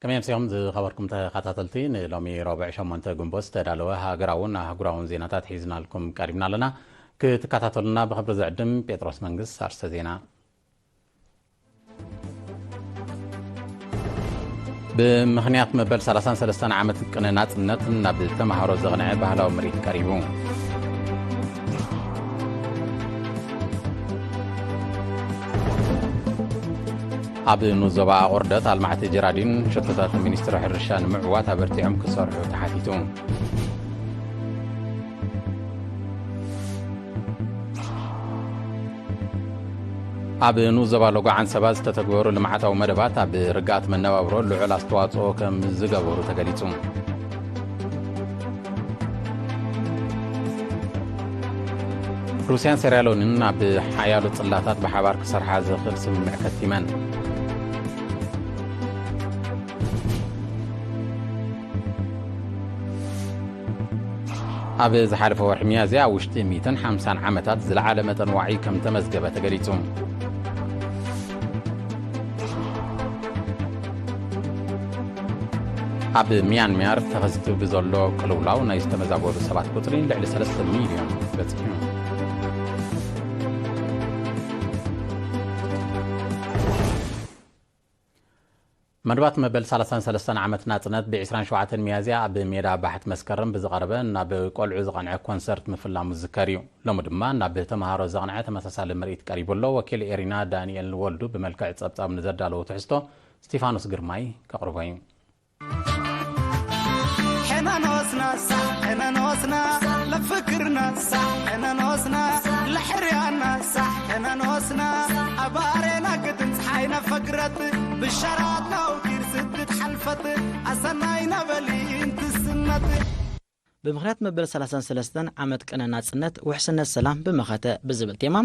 ከመይ ኣምሲኹም ዝኸበርኩም ተኸታተልቲ፣ ንሎሚ ረቡዕ ሸሞንተ ግንቦት ዝተዳለወ ሃገራውን ኣህጉራውን ዜናታት ሒዝናልኩም ቀሪብና ኣለና። ክትከታተሉና ብኽብሪ ዝዕድም ጴጥሮስ መንግስት። ኣርስተ ዜና። ብምኽንያት መበል ሰላሳን ሰለስተን ዓመት ቅነ ናጽነት ናብ ተምሃሮ ዘቕንዐ ባህላዊ ምርኢት ቀሪቡ። ኣብ ንኡስ ዞባ ኣቑርደት ኣልማዕቲ ጀራዲን ሸቶታት ሚኒስትሪ ሕርሻ ንምዕዋት ኣበርቲዖም ክሰርሑ ተሓቲቱ። ኣብ ንኡስ ዞባ ሎጎ ዓንሰባ ዝተተግበሩ ልምዓታዊ መደባት ኣብ ርግኣት መነባብሮ ልዑል ኣስተዋጽኦ ከም ዝገበሩ ተገሊጹ። ሩስያን ሴራሎንን ኣብ ሓያሎ ጽላታት ብሓባር ክሰርሓ ዝኽእል ስምምዕ ከቲመን። ኣብ ዝሓለፈ ወርሒ ሚያዝያ ኣብ ውሽጢ ሚእትን ሓምሳን ዓመታት ዝለዓለ መጠን ዋዒ ከም ተመዝገበ ተገሊጹ። ኣብ ሚያንማር ተኸሲቱ ብዘሎ ቅልውላው ናይ ዝተመዛበሉ ሰባት ቁጽሪ ልዕሊ ሰለስተ ሚልዮን በጺሑ። መደባት መበል ሰላሳን ሰለስተን ዓመት ናጽነት ብ ዕስራን ሸውዓተን ሚያዝያ ኣብ ሜዳ ባሕቲ መስከረም ብዝቐረበ ናብ ቆልዑ ዝቐንዐ ኮንሰርት ምፍላሙ ዝዝከር እዩ። ሎሚ ድማ ናብ ተምሃሮ ዘቕንዐ ተመሳሳሊ ምርኢት ቀሪቡ ኣሎ። ወኪል ኤሪና ዳንኤል ወልዱ ብመልክዕ ጸብጻብ ንዘዳለዎ ትሕዝቶ ስቲፋኖስ ግርማይ ከቕርቦ እዩ። ሕነኖስና ሳሕ ሕነኖስና ለፍክርና ሳሕ ሕነኖስና ለሕርያና ሳሕ ሕነኖስና ኣባሬና ግድን ፀሓይና ፈግረት ብሻራት ናውቲር ስድት ሓልፈት ኣሰናይ ነበሊ እንትስነት። ብምኽንያት መበል ሰላሳን ሰለስተን ዓመት ቅነ ናጽነት ውሕስነት ሰላም ብመኸተ ብዝብል ቴማ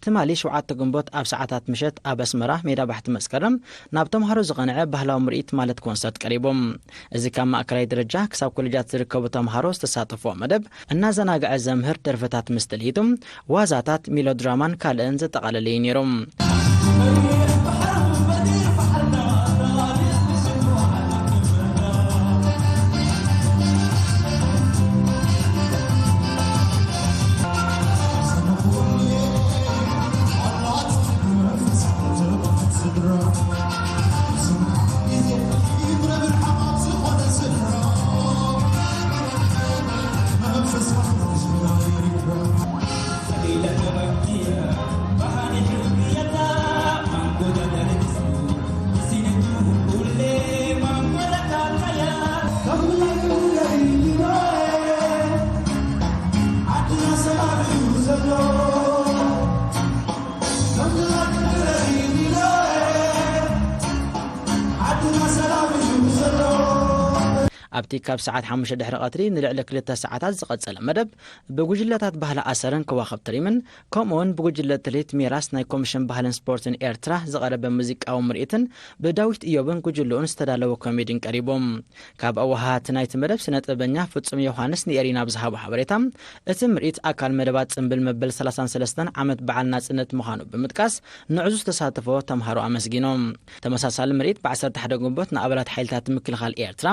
ትማሊ ሸውዓተ ግንቦት ኣብ ሰዓታት ምሸት ኣብ ኣስመራ ሜዳ ባሕቲ መስከረም ናብ ተምሃሮ ዝቐንዐ ባህላዊ ምርኢት ማለት ኮንሰርት ቀሪቡ። እዚ ካብ ማእከላይ ደረጃ ክሳብ ኮሌጃት ዝርከቡ ተምሃሮ ዝተሳተፍዎ መደብ እናዘናግዐ ዘምህር ደርፍታት ምስ ትልሂቱ ዋዛታት፣ ሚሎድራማን ካልእን ዘጠቓለለ እዩ ነይሩ። ኣብቲ ካብ ሰዓት ሓሙሽተ ድሕሪ ቀትሪ ንልዕሊ ክልተ ሰዓታት ዝቐጸለ መደብ ብጉጅለታት ባህሊ ኣሰርን ከዋኽብቲ ሪምን ከምኡውን ብጉጅለ ትልሂት ሜራስ ናይ ኮሚሽን ባህልን ስፖርትን ኤርትራ ዝቐረበ ሙዚቃዊ ምርኢትን ብዳዊት እዮብን ጉጅልኡን ዝተዳለወ ኮሜድን ቀሪቡ። ካብ ኣወሃሃቲ ናይቲ መደብ ስነ ጥበበኛ ፍጹም ዮሃንስ ንኤሪና ብዝሃቦ ሓበሬታ፣ እቲ ምርኢት ኣካል መደባት ጽምብል መበል ሰላሳን ሰለስተን ዓመት በዓል ናጽነት ምዃኑ ብምጥቃስ፣ ንዕዙዝ ተሳትፎ ተምሃሮ ኣመስጊኖም። ተመሳሳሊ ምርኢት ብ ዓሰርተ ሓደ ግንቦት ንኣባላት ሓይልታት ምክልኻል ኤርትራ፣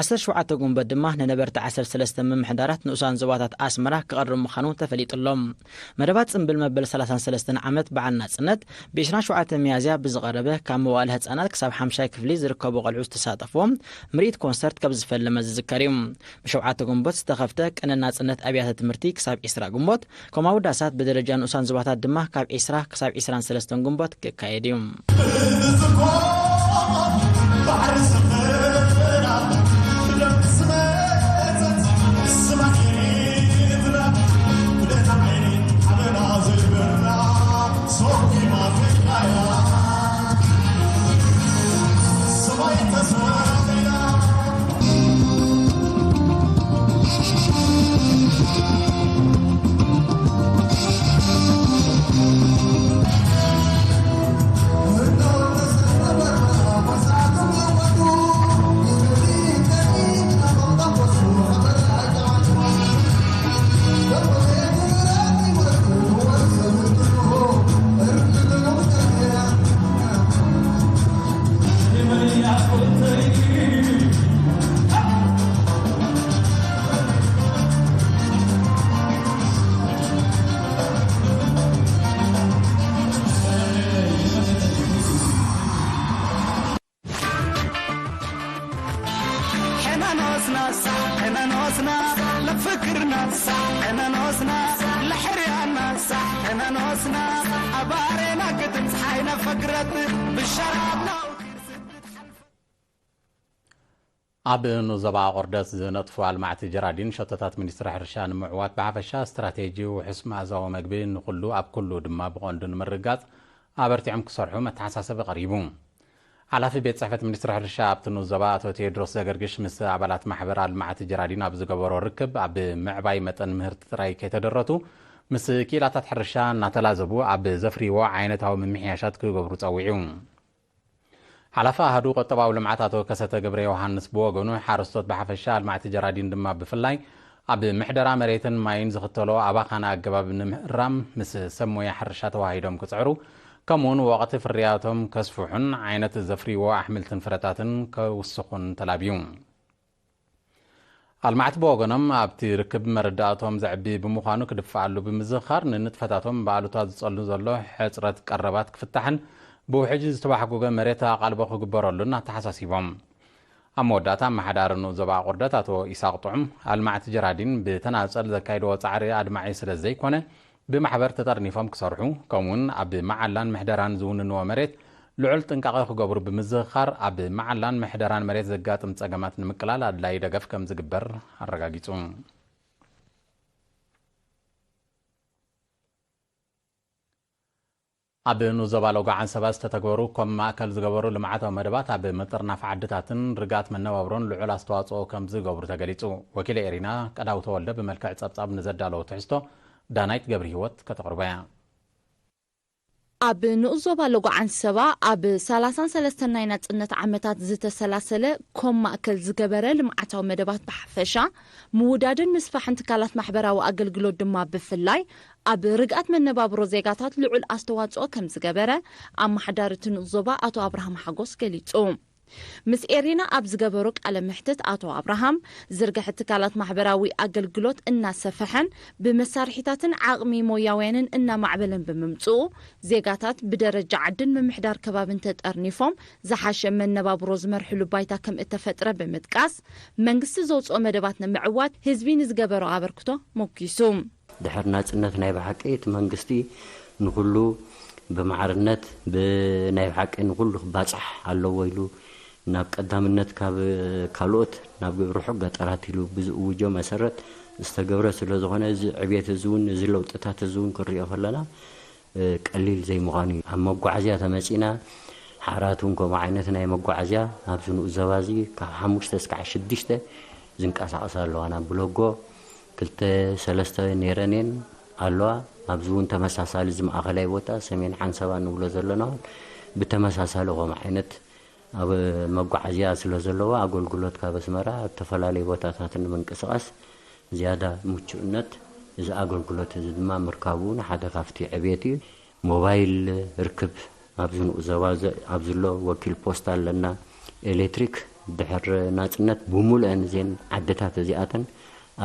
ዓሰርተ ሸውዓተ ግንቦት ድማ ንነበርቲ ዓሰርተ ሰለስተ ምምሕዳራት ንኡሳን ዞባታት ኣስመራ ክቐርብ ምዃኑ ተፈሊጡ ኣሎ። መደባት ጽምብል መበል ሰላሳን ሰለስተን ዓመት በዓል ናጽነት ብ ዕስራን ሸውዓተን ሚያዝያ ብዝቐረበ ካብ መዋእለ ህጻናት ክሳብ ሓምሻይ ክፍሊ ዝርከቡ ቆልዑ ዝተሳተፍዎ ምርኢት ኮንሰርት ከም ዝፈለመ ዝዝከር እዩ። ብሸውዓተ ግንቦት ዝተኸፍተ ቅነ ናጽነት ኣብያተ ትምህርቲ ክሳብ ዕስራ ግንቦት፣ ከም ኣውዳሳት ብደረጃ ንኡሳን ዞባታት ድማ ካብ ዕስራ ክሳብ ዕስራን ሰለስተን ግንቦት ክካየድ እዩ። نوسنا صح، احنا نوسنا لفكرنا صح، احنا نوسنا لحريانا صح، احنا نوسنا ابارينا قدم صحينا فقرت بالشرابنا وخير سدت حلف. ኣብ ንዞባ ኣቑርደት ዝነጥፉ ኣልማዕቲ ጀራዲን ሸቶታት ሚኒስትሪ ሕርሻ ንምዕዋት ብሓፈሻ ስትራቴጂ ውሑስ መኣዛዊ መግቢ ንኹሉ ኣብ ኩሉ ድማ ብቐንዱ ንምርግጋጽ ኣበርቲዖም ክሰርሑ መተሓሳሰቢ ቀሪቡ። ሓላፊ ቤት ጽሕፈት ሚኒስትሪ ሕርሻ ኣብቲ ንኡስ ዞባ ኣቶ ቴዎድሮስ ዘገርግሽ ምስ ኣባላት ማሕበር ኣልማዕቲ ጀራዲን ኣብ ዝገበሮ ርክብ ኣብ ምዕባይ መጠን ምህርቲ ጥራይ ከይተደረቱ ምስ ክኢላታት ሕርሻ እናተላዘቡ ኣብ ዘፍርይዎ ዓይነታዊ ምምሕያሻት ክገብሩ ጸዊዑ። ሓላፊ ኣሃዱ ቁጠባዊ ልምዓት ኣቶ ከሰተ ገብረ ዮሃንስ ብወገኑ ሓረስቶት ብሓፈሻ ኣልማዕቲ ጀራዲን ድማ ብፍላይ ኣብ ምሕደራ መሬትን ማይን ዝኽተሎ ኣባኻና ኣገባብ ንምእራም ምስ ሰብ ሞያ ሕርሻ ተዋሂዶም ክጽዕሩ ከምኡውን ወቕቲ ፍርያቶም ከስፍሑን ዓይነት ዘፍርይዎ ኣሕምልትን ፍረታትን ከውስኹን ተላብዩ። ኣልማዕቲ ብወገኖም ኣብቲ ርክብ መረዳእቶም ዘዕቢ ብምዃኑ ክድፍኣሉ ብምዝኽኻር ንንጥፈታቶም ብኣሉታ ዝጸሉ ዘሎ ሕጽረት ቀረባት ክፍታሕን ብውሕጅ ዝተባሕጎገ መሬት ኣቓልቦ ክግበረሉን ኣተሓሳሲቦም። ኣብ መወዳእታ ኣመሓዳሪ ንኡስ ዞባ ኣቑርደት ኣቶ ኢሳቕ ጥዑም ኣልማዕቲ ጀራዲን ብተናጸል ዘካይድዎ ጻዕሪ ኣድማዒ ስለ ዘይኮነ ብማሕበር ተጠርኒፎም ክሰርሑ ከምኡውን ኣብ መዓላን ምሕደራን ዝውንንዎ መሬት ልዑል ጥንቃቐ ክገብሩ ብምዝኽኻር ኣብ መዓላን ምሕደራን መሬት ዘጋጥም ጸገማት ንምቅላል ኣድላዪ ደገፍ ከም ዝግበር ኣረጋጊጹ። ኣብ ንኡስ ዞባ ሎጎ ዓንሰባ ዝተተግበሩ ኮም ማእከል ዝገበሩ ልምዓታዊ መደባት ኣብ ምጥርናፍ ዓድታትን ርግኣት መነባብሮን ልዑል ኣስተዋጽኦ ከም ዝገብሩ ተገሊጹ። ወኪለ ኤሪና ቀዳው ተወልደ ብመልክዕ ጸብጻብ ንዘዳለዎ ትሕዝቶ ዳናይት ገብረ ህይወት ከተቕርቦ እያ። ኣብ ንኡስ ዞባ ሎጎ ዓንሰባ ኣብ ሰላሳን ሰለስተን ናይ ናጽነት ዓመታት ዝተሰላሰለ ኮም ማእከል ዝገበረ ልምዓታዊ መደባት ብሓፈሻ ምውዳድን ምስፋሕን ትካላት ማሕበራዊ ኣገልግሎት ድማ ብፍላይ ኣብ ርግኣት መነባብሮ ዜጋታት ልዑል ኣስተዋጽኦ ከም ዝገበረ ኣመሓዳሪ እቲ ንኡስ ዞባ ኣቶ ኣብርሃም ሓጎስ ገሊጹ። ምስ ኤሪና ኣብ ዝገበሮ ቃለ መሕትት ኣቶ ኣብርሃም ዝርግሐ ትካላት ማሕበራዊ ኣገልግሎት እናሰፈሐን ብመሳርሒታትን ዓቕሚ ሞያውያንን እናማዕበለን ብምምጽኡ ዜጋታት ብደረጃ ዓድን ምምሕዳር ከባብን ተጠርኒፎም ዝሓሸ መነባብሮ ዝመርሕሉ ባይታ ከም እተፈጥረ ብምጥቃስ መንግስቲ ዘውፅኦ መደባት ንምዕዋት ህዝቢ ንዝገበሮ ኣበርክቶ ሞጊሱ። ድሕሪ ናጽነት ናይ ብሓቂ እቲ መንግስቲ ንኹሉ ብማዕርነት ብናይ ብሓቂ ንኹሉ ክባጻሕ ኣለዎ ኢሉ ናብ ቀዳምነት ካብ ካልኦት ናብ ርሑቕ ገጠራት ኢሉ ብዝእውጆ መሰረት ዝተገብረ ስለ ዝኾነ እዚ ዕብየት እዚ እውን እዚ ለውጥታት እዚ እውን ክንሪኦ ከለና ቀሊል ዘይምዃኑ እዩ። ኣብ መጓዓዝያ ተመጺና ሓራት እውን ከምኡ ዓይነት ናይ መጓዓዝያ ኣብዚ ንኡስ ዞባ እዚ ካብ ሓሙሽተ እስካዕ ሽዱሽተ ዝንቀሳቐሳ ኣለዋ ናብ ብሎጎ ክልተ ሰለስተ ነይረን እየን ኣለዋ። ኣብዚ እውን ተመሳሳሊ እዚ ማእኸላይ ቦታ ሰሜን ሓንሰባ ንብሎ ዘለና እውን ብተመሳሳሊ ከምኡ ዓይነት ኣብ መጓዓዝያ ስለ ዘለዎ ኣገልግሎት ካብ ኣስመራ ኣብ ዝተፈላለዩ ቦታታት ንምንቅስቓስ ዝያዳ ምቹእነት እዚ ኣገልግሎት እዚ ድማ ምርካቡ እውን ሓደ ካብቲ ዕብየት እዩ። ሞባይል ርክብ ኣብዚ ንኡስ ዞባ ዘ- ኣብ ዝሎ ወኪል ፖስታ ኣለና። ኤሌክትሪክ ድሕር ናጽነት ብሙሉአን እዘን ዓድታት እዚኣተን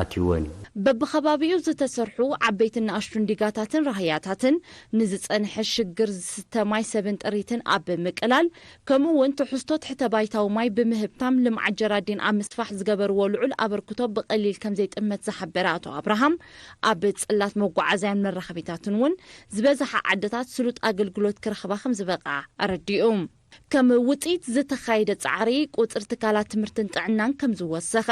ኣትይወን እዩ። በብኸባቢኡ ዝተሰርሑ ዓበይትን ንኣሽቱን ዲጋታትን ራህያታትን ንዝጸንሐ ሽግር ዝስተ ማይ ሰብን ጥሪትን ኣብ ምቅላል ከምኡ እውን ትሕዝቶ ትሕተ ባይታዊ ማይ ብምህብታም ልምዓት ጀራዲን ኣብ ምስፋሕ ዝገበርዎ ልዑል ኣበርክቶ ብቐሊል ከም ዘይጥመት ዝሓበረ ኣቶ ኣብርሃም ኣብ ጽላት መጓዓዝያን መራኸቢታትን እውን ዝበዝሓ ዓድታት ስሉጥ ኣገልግሎት ክረኽባ ከም ዝበቕዓ ኣረዲኡ። ከም ውጽኢት ዝተኻየደ ጻዕሪ ቁጽሪ ትካላት ትምህርትን ጥዕናን ከም ዝወሰኸ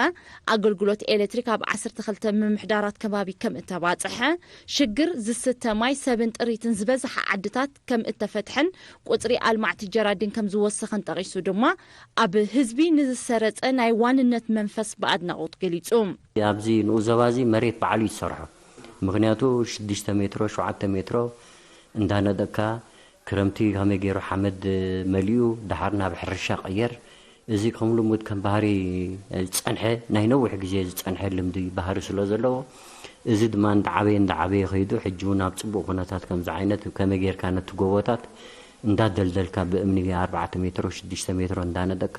ኣገልግሎት ኤሌክትሪክ ኣብ ዓሰርተ ክልተ ምምሕዳራት ከባቢ ከም እተባጽሐ ሽግር ዝስተ ማይ ሰብን ጥሪትን ዝበዝሓ ዓድታት ከም እተፈትሐን ቁጽሪ ኣልማዕቲ ጀራዲን ከም ዝወሰኸን ጠቒሱ ድማ ኣብ ህዝቢ ንዝሰረጸ ናይ ዋንነት መንፈስ ብኣድናቖት ገሊጹ። ኣብዚ ንኡስ ዞባ እዚ መሬት ባዕሉ እዩ ዝሰርሖ። ምክንያቱ ሽዱሽተ ሜትሮ ሸውዓተ ሜትሮ እንዳነደቅካ ክረምቲ ከመይ ገይሩ ሓመድ መሊኡ ደሓር ናብ ሕርሻ ቀየር። እዚ ከም ልሙድ ከም ባህሪ ዝጸንሐ ናይ ነዊሕ ግዜ ዝጸንሐ ልምዲ ባህሪ ስለ ዘለዎ እዚ ድማ እንዳዓበየ እንዳዓበየ ከይዱ ሕጂ እውን ኣብ ጽቡቕ ኩነታት ከምዚ ዓይነት ከመይ ጌርካ ነቲ ጎቦታት እንዳደልደልካ ብእምኒ ኣርባዕተ ሜትሮ ሽዱሽተ ሜትሮ እንዳነደቅካ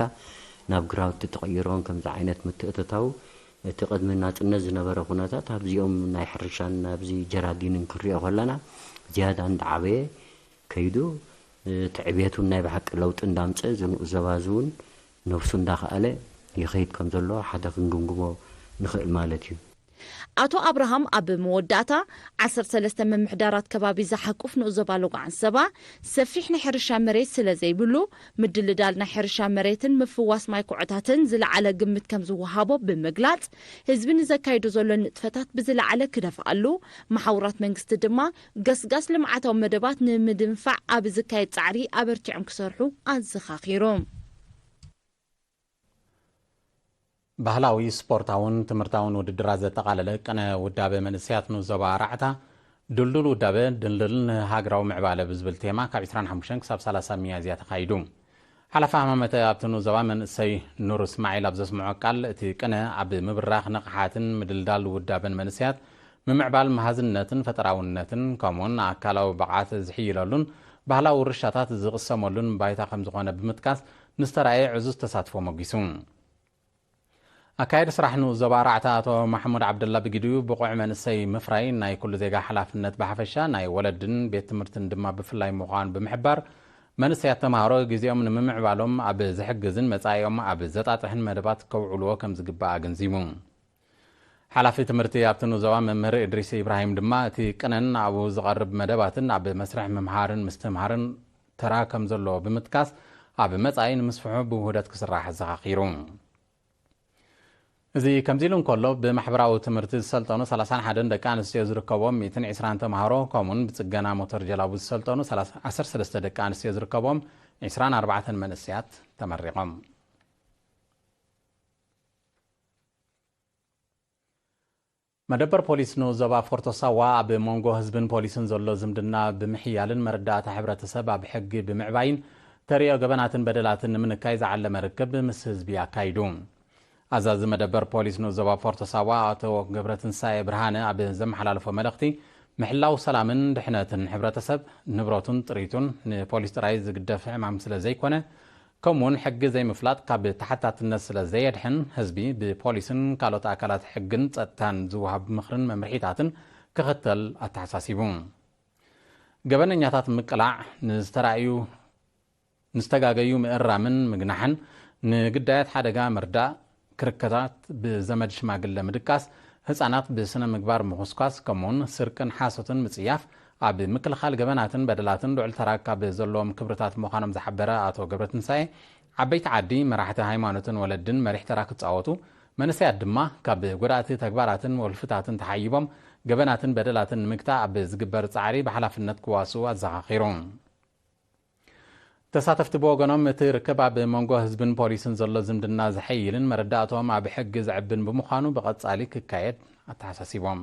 ናብ ግራውቲ ተቐይሮን ከምዚ ዓይነት ምትእትታው እቲ ቅድሚ ናጽነት ዝነበረ ኩነታት ኣብዚኦም ናይ ሕርሻን ኣብዚ ጀራዲንን ክንሪኦ ከለና ዝያዳ እንዳዓበየ ከይዱ እቲ ዕብየቱ ናይ ብሓቂ ለውጢ እንዳምፀ ዝንኡ ዘባዚ እውን ነብሱ እንዳኸኣለ ይኸይድ ከም ዘሎ ሓደ ክንግምግሞ ንኽእል ማለት እዩ። ኣቶ ኣብርሃም ኣብ መወዳእታ፣ ዓሰርተ ሰለስተ ምምሕዳራት ከባቢ ዝሓቁፍ ንኡስ ዞባ ሎጋዓን ሰባ ሰፊሕ ናይ ሕርሻ መሬት ስለ ዘይብሉ፣ ምድልዳል ናይ ሕርሻ መሬትን ምፍዋስ ማይ ኩዖታትን ዝለዓለ ግምት ከም ዝወሃቦ ብምግላጽ፣ ህዝቢ ንዘካይዶ ዘሎ ንጥፈታት ብዝለዓለ ክደፍኣሉ፣ መሓውራት መንግስቲ ድማ ገስጋስ ልምዓታዊ መደባት ንምድንፋዕ ኣብ ዝካየድ ጻዕሪ ኣበርቲዖም ክሰርሑ ኣዘኻኺሩ። ባህላዊ፣ ስፖርታውን ትምህርታውን ውድድራት ዘጠቓለለ ቅነ ውዳበ መንእሰያት ንዞባ ኣራዕታ፣ ድልዱል ውዳበ ድልድል ንሃገራዊ ምዕባለ ብዝብል ቴማ ካብ ዕስራን ሓሙሽተን ክሳብ ሰላሳ ሚያዝያ ተኻይዱ። ሓላፊ ሃማመተ ኣብቲ ንዞባ መንእሰይ ኑር እስማዒል ኣብ ዘስምዖ ቃል፣ እቲ ቅነ ኣብ ምብራኽ ንቕሓትን ምድልዳል ውዳበን መንእሰያት ምምዕባል መሃዝነትን ፈጠራውነትን ከምኡውን ኣካላዊ ብቕዓት ዝሕይለሉን ባህላዊ ውርሻታት ዝቕሰመሉን ባይታ ከም ዝኾነ ብምጥቃስ፣ ንዝተራእየ ዕዙዝ ተሳትፎ ሞጊሱ። ኣካየዲ ስራሕ ንኡስ ዞባ ኣራዕታ ኣቶ ማሕሙድ ዓብደላ ብግዲኡ፣ ብቑዕ መንእሰይ ምፍራይ ናይ ኩሉ ዜጋ ሓላፍነት ብሓፈሻ፣ ናይ ወለድን ቤት ትምህርትን ድማ ብፍላይ ምዃኑ ብምሕባር፣ መንእሰያት ተምሃሮ ግዜኦም ንምምዕባሎም ኣብ ዝሕግዝን መጻኢኦም ኣብ ዘጣጥሕን መደባት ከውዕልዎ ከም ዝግባእ ኣገንዚቡ። ሓላፊ ትምህርቲ ኣብቲ ንኡስ ዞባ መምህር እድሪስ ኢብራሂም ድማ፣ እቲ ቅነን ኣብኡ ዝቐርብ መደባትን ኣብ መስርሕ ምምሃርን ምስትምሃርን ተራ ከም ዘለዎ ብምጥቃስ፣ ኣብ መጻኢ ንምስፍሑ ብውህደት ክስራሕ ኣዘኻኺሩ። እዚ ከምዚ ኢሉ እንከሎ፣ ብማሕበራዊ ትምህርቲ ዝሰልጠኑ ሰላሳን ሓደን ደቂ ኣንስትዮ ዝርከብዎም ሚእትን ዕስራን ተምሃሮ፣ ከምኡውን ብጽገና ሞተር ጀላቡ ዝሰልጠኑ ዓሰርተ ሰለስተ ደቂ ኣንስትዮ ዝርከብዎም ዕስራን ኣርባዕተን መንእሰያት ተመሪቖም። መደበር ፖሊስ ንኡስ ዞባ ፎርቶ ሳዋ ኣብ መንጎ ህዝብን ፖሊስን ዘሎ ዝምድና ብምሕያልን መረዳእታ ሕብረተሰብ ኣብ ሕጊ ብምዕባይን ተርእዮ ገበናትን በደላትን ንምንካይ ዝዓለመ ርክብ ምስ ህዝቢ ኣካይዱ። ኣዛዚ መደበር ፖሊስ ንኡስ ዞባ ፎርቶ ሳዋ ኣቶ ገብረትንሳኤ ብርሃነ ኣብ ዘመሓላለፎ መልእኽቲ፣ ምሕላው ሰላምን ድሕነትን ሕብረተሰብ፣ ንብረቱን ጥሪቱን ንፖሊስ ጥራይ ዝግደፍ ዕማም ስለ ዘይኮነ፣ ከምኡውን ሕጊ ዘይምፍላጥ ካብ ተሓታትነት ስለ ዘየድሕን፣ ህዝቢ ብፖሊስን ካልኦት ኣካላት ሕግን ጸጥታን ዝወሃብ ምኽርን መምርሒታትን ክኽተል ኣተሓሳሲቡ። ገበነኛታት ምቅላዕ፣ ንዝተራእዩ ንዝተጋገዩ ምእራምን ምግናሕን፣ ንግዳያት ሓደጋ ምርዳእ፣ ክርክታት ብዘመድ ሽማግለ ምድቃስ፣ ህጻናት ብስነ ምግባር ምኹስኳስ፣ ከምኡውን ስርቅን ሓሶትን ምጽያፍ፣ ኣብ ምክልኻል ገበናትን በደላትን ልዑል ተራ ካብ ዘለዎም ክብርታት ምዃኖም ዝሓበረ ኣቶ ገብረትንሳኤ፣ ዓበይቲ ዓዲ፣ መራሕቲ ሃይማኖትን ወለድን መሪሕ ተራ ክጻወቱ፣ መንእሰያት ድማ ካብ ጎዳእቲ ተግባራትን ወልፍታትን ተሓይቦም ገበናትን በደላትን ንምግታእ ኣብ ዝግበር ጻዕሪ ብሓላፍነት ክዋስኡ ኣዘኻኺሩ። ተሳተፍቲ ብወገኖም፣ እቲ ርክብ ኣብ መንጎ ህዝብን ፖሊስን ዘሎ ዝምድና ዘሐይልን መረዳእትኦም ኣብ ሕጊ ዘዕብን ብምዃኑ ብቐጻሊ ክካየድ ኣተሓሳሲቦም።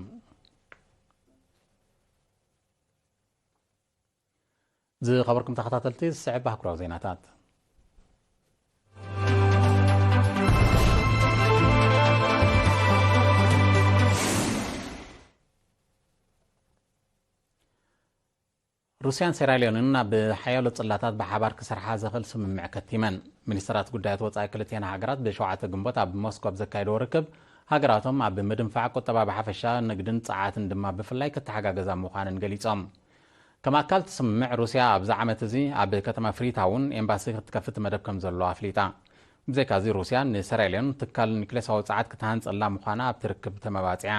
ዝኸበርኩም ተኸታተልቲ፣ ዝስዕብ ኣህጉራዊ ዜናታት። ሩስያን ሴራልዮንን ኣብ ሓያሎ ጽላታት ብሓባር ክሰርሓ ዘኽእል ስምምዕ ከቲመን። ሚኒስተራት ጉዳያት ወጻኢ ክልቲኣን ሃገራት ብሸውዓተ ግንቦት ኣብ ሞስኮ ኣብ ዘካየድዎ ርክብ፣ ሃገራቶም ኣብ ምድንፋዕ ቁጠባ ብሓፈሻ፣ ንግድን ጸዓትን ድማ ብፍላይ ክተሓጋገዛ ምዃነን ገሊጾም። ከም ኣካል እቲ ስምምዕ፣ ሩስያ ኣብዚ ዓመት እዚ ኣብ ከተማ ፍሪታውን ኤምባሲ ክትከፍት መደብ ከም ዘሎ ኣፍሊጣ። ብዘይካዚ፣ ሩስያ ንሴራልዮን ትካል ኒክሌሳዊ ጸዓት ክትሃንጸላ ምዃና ኣብቲ ርክብ ተመባጺዓ።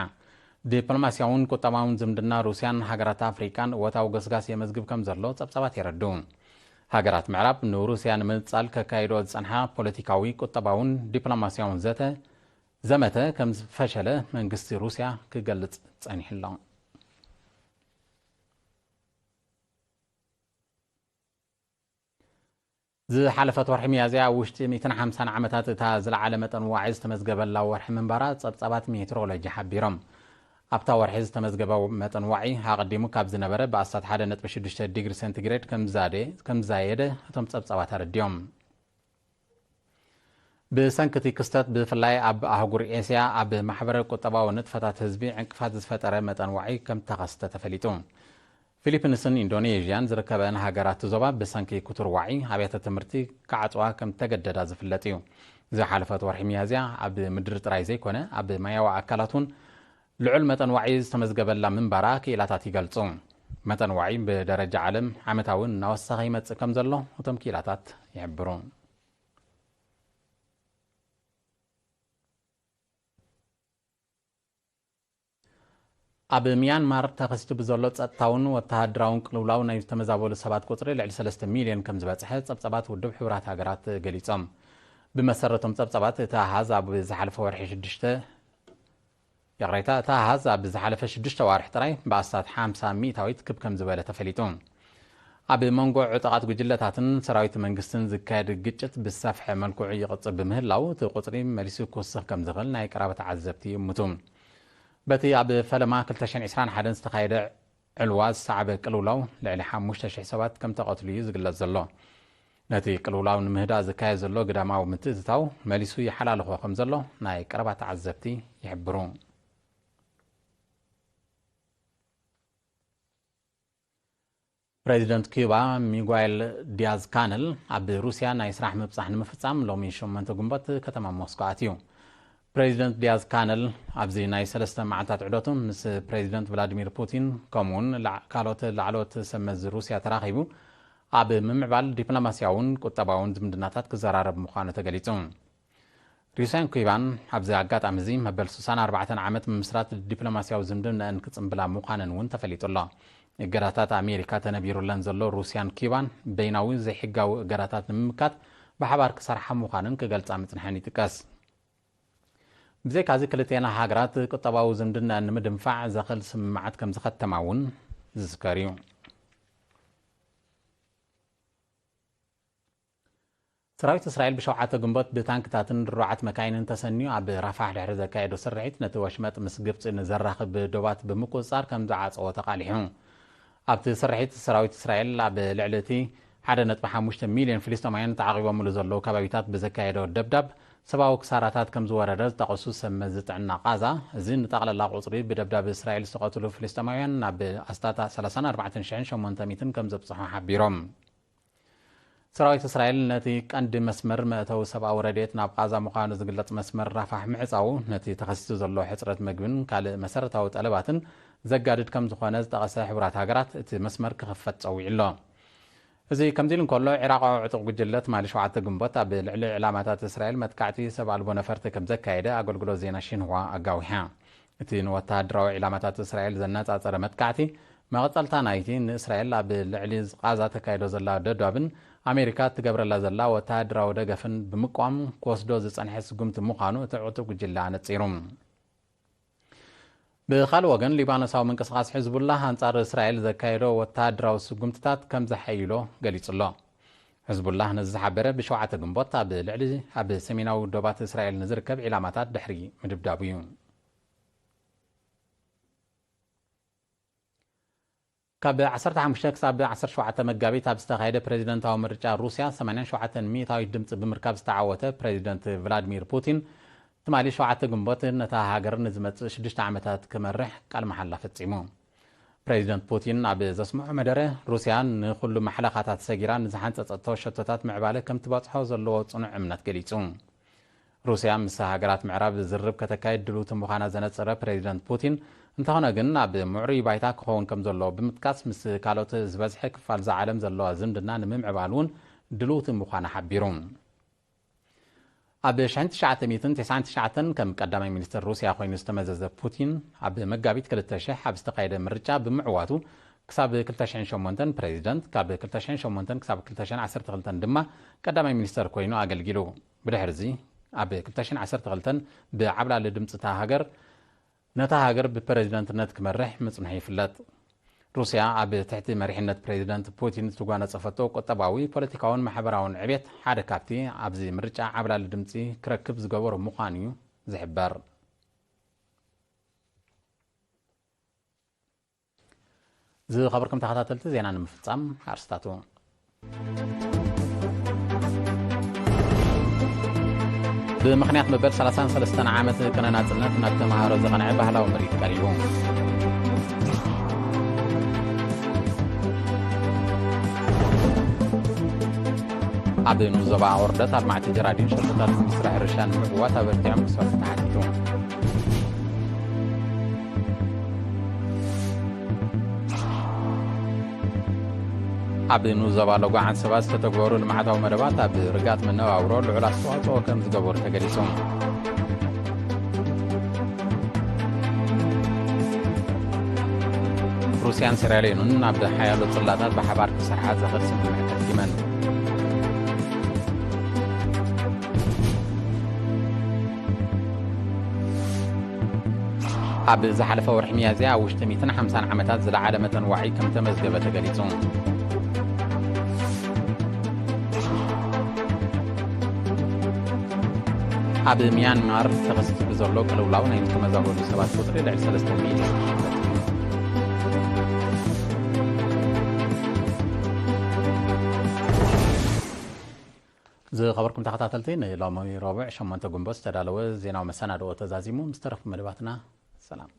ዲፕሎማስያውን ቁጠባውን ዝምድና ሩስያን ሃገራት ኣፍሪቃን እወታዊ ገስጋስ የመዝግብ ከም ዘሎ ጸብጻባት የረድኡ። ሃገራት ምዕራብ ንሩስያ ንምንጻል ከካይድኦ ዝጸንሓ ፖለቲካዊ፣ ቁጠባውን ዲፕሎማስያውን ዘተ ዘመተ ከም ዝፈሸለ መንግስቲ ሩስያ ክገልጽ ጸኒሑ ኣሎ። ዝሓለፈት ወርሒ ሚያዝያ፣ ኣብ ውሽጢ ሚእትን ሓምሳን ዓመታት እታ ዝለዓለ መጠን ዋዒ ዝተመዝገበላ ወርሒ ምንባራ ጸብጻባት ሜትሮሎጂ ሓቢሮም። ኣብታ ወርሒ ዝተመዝገበ መጠን ዋዒ፣ ኣቐዲሙ ካብ ዝነበረ ብኣስታት ሓደ ነጥቢ ሽዱሽተ ዲግሪ ሴንቲግሬድ ከም ዝዛደ-፣ ከም ዝዛየደ እቶም ጸብጻባት ኣረዲኦም። ብሰንኪ እቲ ክስተት፣ ብፍላይ ኣብ ኣህጉር ኤስያ፣ ኣብ ማሕበረ ቁጠባዊ ንጥፈታት ህዝቢ ዕንቅፋት ዝፈጠረ መጠን ዋዒ ከም ተኸስተ ተፈሊጡ። ፊሊፒንስን ኢንዶኔዥያን ዝርከበኣን ሃገራት እቲ ዞባ፣ ብሰንኪ ክቱር ዋዒ ኣብያተ ትምህርቲ ክዓጽዋ ከም ተገደዳ ዝፍለጥ እዩ። ዝሓለፈት ወርሒ ሚያዝያ፣ ኣብ ምድሪ ጥራይ ዘይኮነ፣ ኣብ ማያዊ ኣካላት እውን ልዑል መጠን ዋዒ ዝተመዝገበላ ምንባራ ክኢላታት ይገልጹ። መጠን ዋዒ ብደረጃ ዓለም ዓመታዊ እናወሰኸ ይመጽእ ከም ዘሎ እቶም ክኢላታት ይሕብሩ። ኣብ ሚያንማር ተኸሲቱ ብዘሎ ጸጥታውን ወተሃደራውን ቅልውላው ናይ ዝተመዛበሉ ሰባት ቁጽሪ ልዕሊ ሰለስተ ሚልዮን ከም ዝበጽሐ ጸብጻባት ውድብ ሕቡራት ሃገራት ገሊጾም። ብመሰረቶም ጸብጻባት፣ እቲ ኣሃዝ ኣብ ዝሓለፈ ወርሒ ሽዱሽተ፣ ይቕሬታ፣ እቲ ኣሃዝ ኣብ ዝሓለፈ ሽዱሽተ ዋርሕ ጥራይ ብኣስታት ሓምሳ ሚእታዊት ክብ ከም ዝበለ ተፈሊጡ። ኣብ መንጎ ዕጡቓት ጉጅለታትን ሰራዊት መንግስትን ዝካየድ ግጭት ብዝሰፍሐ መልክዑ ይቕጽል ብምህላው፣ እቲ ቁጽሪ መሊሱ ክውስኽ ከም ዝኽእል ናይ ቀረባ ተዓዘብቲ ይእምቱ። በቲ ኣብ ፈለማ ክልተ ሽሕን ዕስራን ሓደን ዝተኻየደ ዕልዋ ዝሰዓበ ቅልውላው፣ ልዕሊ ሓሙሽተ ሽሕ ሰባት ከም ተቐትሉ እዩ ዝግለጽ ዘሎ። ነቲ ቅልውላው ንምህዳእ ዝካየድ ዘሎ ግዳማዊ ምትእትታው መሊሱ ይሓላልኾ ከም ዘሎ ናይ ቀረባ ተዓዘብቲ ይሕብሩ። ፕሬዚደንት ኪዩባ ሚጓኤል ዲያዝ ካነል ኣብ ሩስያ ናይ ስራሕ ምብጻሕ ንምፍጻም ሎሚ ሸሞንተ ግንቦት ከተማ ሞስኮ ኣትዩ። ፕሬዚደንት ዲያዝ ካነል ኣብዚ ናይ ሰለስተ መዓልታት ዑደቱ ምስ ፕሬዚደንት ቭላዲሚር ፑቲን ከምኡውን ላዕ-፣ ካልኦት ላዕለዎት ሰብ መዚ ሩስያ ተራኺቡ ኣብ ምምዕባል ዲፕሎማስያውን ቁጠባውን ዝምድናታት ክዘራረብ ምዃኑ ተገሊጹ። ሩስያን ኪዩባን ኣብዚ ኣጋጣሚ እዚ መበል ስሳን ኣርባዕተን ዓመት ምምስራት ዲፕሎማስያዊ ዝምድናኣን ክጽንብላ ምዃነን እውን ተፈሊጡ ኣሎ። እገዳታት ኣሜሪካ ተነቢሩለን ዘሎ ሩስያን ኪዩባን በይናዊ ዘይሕጋዊ እገዳታት ንምምካት ብሓባር ክሰርሓ ምዃነን ክገልጻ ምጽንሐን ይጥቀስ። ብዘይካዚ ክልቴና ሃገራት ቁጠባዊ ዝምድናኣን ንምድንፋዕ ዘኽእል ስምምዓት ከም ዝኸተማ እውን ዝዝከር እዩ። ሰራዊት እስራኤል ብሸውዓተ ግንቦት ብታንክታትን ድሩዓት መካይንን ተሰንዩ ኣብ ራፋሕ ድሕሪ ዘካየዶ ስርሒት ነቲ ወሽመጥ ምስ ግብጺ ንዘራኽብ ዶባት ብምቁጽጻር ከም ዝዓጸዎ ተቓሊሑ። ኣብቲ ስርሒት ሰራዊት እስራኤል ኣብ ልዕሊ እቲ ሓደ ነጥቢ ሓሙሽተ ሚልዮን ፍልስጤማውያን ተዓቒቦምሉ ዘለዉ ከባቢታት ብዘካየዶ ደብዳብ ሰብኣዊ ክሳራታት ከም ዝወረደ ዝጠቐሱ ሰብ መዚ ጥዕና ቃዛ፣ እዚ ንጠቕላላ ቁጽሪ ብደብዳብ እስራኤል ዝተቐትሉ ፍልስጤማውያን ናብ ኣስታት ሰላሳን ኣርባዕተን ሽሕን ሸሞንተ ሚእትን ከም ዘብጽሖ ሓቢሮም። ሰራዊት እስራኤል ነቲ ቀንዲ መስመር መእተዊ ሰብኣዊ ረድኤት ናብ ቃዛ ምዃኑ ዝግለጽ መስመር ራፋሕ ምዕጻዉ፣ ነቲ ተኸሲቱ ዘሎ ሕጽረት መግብን ካልእ መሰረታዊ ጠለባትን ዘጋድድ ከም ዝኾነ ዝጠቐሰ ሕቡራት ሃገራት፣ እቲ መስመር ክኽፈት ጸዊዑ ኣሎ። እዚ ከምዚ ኢሉ እንከሎ፣ ዒራቓዊ ዕጡቕ ጉጅለ ትማሊ ሸውዓተ ግንቦት ኣብ ልዕሊ ዕላማታት እስራኤል መጥቃዕቲ ሰብ ኣልቦ ነፈርቲ ከም ዘካየደ ኣገልግሎት ዜና ሺንሁዋ ኣጋዊሓ። እቲ ንወተሃደራዊ ዕላማታት እስራኤል ዘነጻጸረ መጥቃዕቲ፣ መቐጸልታ ናይቲ ንእስራኤል ኣብ ልዕሊ ቃዛ ተካይዶ ዘላ ደብዳብን ኣሜሪካ እትገብረላ ዘላ ወተሃደራዊ ደገፍን ብምቋም ክወስዶ ዝጸንሐ ስጉምቲ ምዃኑ እቲ ዕጡቕ ጉጅለ ኣነጺሩ። ብኻልእ ወገን፣ ሊባኖሳዊ ምንቅስቓስ ሕዝቡላህ ኣንጻር እስራኤል ዘካየዶ ወተሃደራዊ ስጉምትታት ከም ዘሐይሎ ገሊጹ ኣሎ። ሕዝቡላህ ነዚ ዝሓበረ ብሸውዓተ ግንቦት ኣብ ልዕሊ ኣብ ሰሜናዊ ዶባት እስራኤል ንዝርከብ ዒላማታት ድሕሪ ምድብዳቡ እዩ። ካብ ዓሰርተ ሓሙሽተ ክሳብ ዓሰርተ ሸውዓተ መጋቢት ኣብ ዝተኻየደ ፕሬዚደንታዊ ምርጫ ሩስያ ሰማንያን ሸውዓተን ሚእታዊት ድምፂ ብምርካብ ዝተዓወተ ፕሬዚደንት ቭላድሚር ፑቲን ትማሊ ሸውዓተ ግንቦት ነታ ሃገር ንዝመፅእ ሽዱሽተ ዓመታት ክመርሕ ቃል መሓላ ፈፂሙ። ፕሬዚደንት ፑቲን ኣብ ዘስምዖ መደረ፣ ሩስያ ንኹሉ ማሕለኻታት ሰጊራ ንዝሓንፀፀቶ ሸቶታት ምዕባለ ከም ትበፅሖ ዘለዎ ፅኑዕ እምነት ገሊፁ። ሩስያ ምስ ሃገራት ምዕራብ ዝርርብ ከተካይድ ድልውቲ ምዃና ዘነጸረ ፕሬዚደንት ፑቲን፣ እንተኾነ ግን ኣብ ምዕሩይ ባይታ ክኸውን ከም ዘለዎ ብምጥቃስ፣ ምስ ካልኦት ዝበዝሐ ክፋል እዛ ዓለም ዘለዋ ዝምድና ንምምዕባል እውን ድልውቲ ምዃና ሓቢሩ። ኣብ ሽሕን ትሽዓተ ሚእትን ተስዓን ትሽዓተን ከም ቀዳማይ ሚኒስትር ሩስያ ኮይኑ ዝተመዘዘ ፑቲን፣ ኣብ መጋቢት ክልተ ሽሕ ኣብ ዝተኻየደ ምርጫ ብምዕዋቱ ክሳብ ክልተ ሽሕን ሸሞንተን ፕሬዚደንት፣ ካብ ክልተ ሽሕን ሸሞንተን ክሳብ ክልተ ሽሕን ዓሰርተ ክልተን ድማ ቀዳማይ ሚኒስተር ኮይኑ ኣገልጊሉ። ብድሕርዚ ኣብ ክልተ ሽሕን ዓሰርተ ክልተን ብዓብላሊ ድምፂ እታ ሃገር፣ ነታ ሃገር ብፕሬዚደንትነት ክመርሕ ምጽንሑ ይፍለጥ። ሩስያ ኣብ ትሕቲ መሪሕነት ፕሬዚደንት ፑቲን ዝተጓነጸፈቶ ቁጠባዊ፣ ፖለቲካውን ማሕበራውን ዕቤት ሓደ ካብቲ ኣብዚ ምርጫ ዓብላሊ ድምፂ ክረክብ ዝገበሮ ምዃኑ እዩ ዝሕበር። ዝኸበርኩም ተኸታተልቲ ዜና ንምፍጻም ኣርስታቱ። ብምኽንያት መበል ሰላሳን ሰለስተን ዓመት ቅነ ናጽነት ናብ ተመሃሮ ዝቐንዐ ባህላዊ ምርኢት ቀሪቡ። ኣብ ንዞባ ኦርደት ኣልማዕቲ ጀራዲን ሸቶታት ሚኒስትሪ ሕርሻ ንምዕዋት ኣበርቲዖም ክሰርሑ ተሓቲቱ። ኣብ ንኡስ ዞባ ሎጎ ዓንሰባ ዝተተግበሩ ልምዓታዊ መደባት ኣብ ርግኣት መነባብሮ ልዑል ኣስተዋፅኦ ከም ዝገበሩ ተገሊፁ። ሩስያን ሴራልዮንን ኣብ ሓያሎ ጽላታት ብሓባር ክሰርሓ ዘኽእል ስምምዕ ከቲመን። ኣብ ዝሓለፈ ወርሒ ሚያዝያ ኣብ ውሽጢ ሚእትን ሓምሳን ዓመታት ዝለዓለ መጠን ዋዒ ከም ተመዝገበ ተገሊጹ። ኣብ ሚያንማር ተኸሲቱ ብዘሎ ቅልውላው ናይ ዝተመዛበሉ ሰባት ቁጽሪ ልዕሊ ሰለስተ ሚልዮን ይሽመት እዩ። ዝኸበርኩም ተኸታተልቲ፣ ንሎሚ ረቡዕ ሸሞንተ ግንቦት ዝተዳለወ ዜናዊ መሰናድኦ ተዛዚሙ። ምስ ተረፉ መደባትና ሰላም።